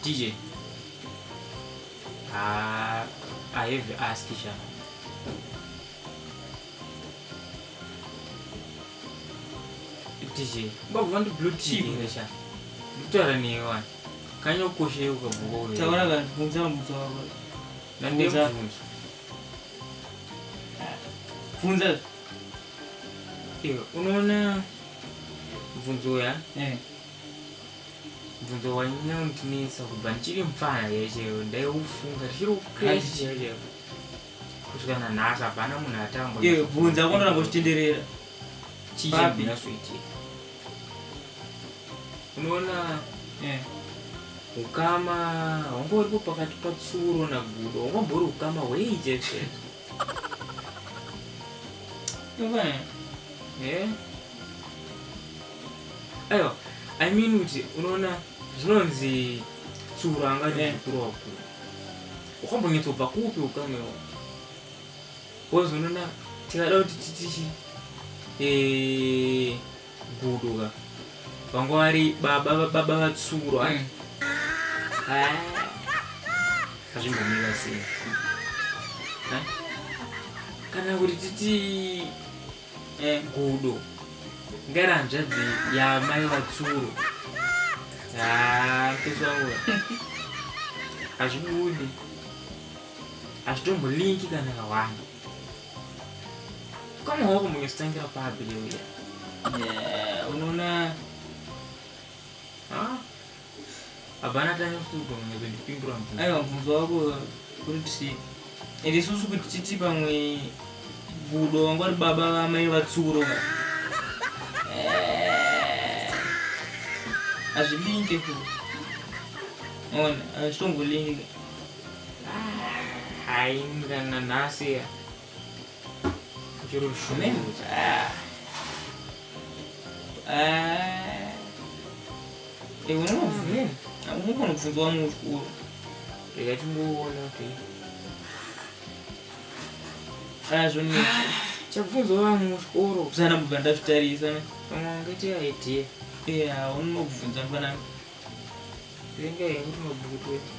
DJ. Ah, I have asked sha. DJ, baba vanti blue tick here sha. Ndikutaura newe wani. Kanya ukoshe ukabhuka uyo. Taura kana bvunza mubvunzo wako. Nande mubvunzo. Bvunza. Iwe unoona mubvunzo uya? Eh. Mubvunzo wanyanya kundinetsa kubva ndichiri mupfana chaiyo ndaiufunga ndichiri kucrash chaiyo chaiyo. Kusvika nanhasi hapana munhu atamba. Iwe bvunza unoramba uchitenderera. Chii Papi? chinozoitika? Unoona Eh. ukama hwanga huripo pakati patsuro nagudo hwangambori ukama hwei chaizvo Iwe Eh? Aiwa, I mean kuti unoona zvinonzi tsuro anga ari Eh. muzukuru wagudo. Wakambonyatsobva kupi ukama iwawo? Because unoona tikada kuti titichi eh, gudo ka vanga vari baba baba vatsuro mm. Hazvimbomira sei Eh? Kana kuti titi Eh. gudo ngari hanzvadzi yamai vatsuro. Mfesi wangu hazvibudi, hazvitombolinki kana kawanda. Kama wako mwenyezitangira papi leuya? Yeah, unoona. Hapana tanga futi kundipindura mubvunzo. Aiwa, mubvunzo wako uri kuti ende isusu kuti titi pamwe gudo vanga vari baba vamai vatsuro ka. Eh, hazvilinke futi, ona hazvitombolinke. Hai, kana nhasi uchiri kushungurudza. Ah. Eh, unobvunza, unogona kubvunzwa vamwe kuchikoro. Rega timboona kuti Aya, zvonetsa. Chabvunzwa vamwe kuchikoro. Kusana kubva ndazvitarisa ne. Pamwe wangaite idea. Yeah, unobvunza mufanami. Renga hengu tumabhuku twedu.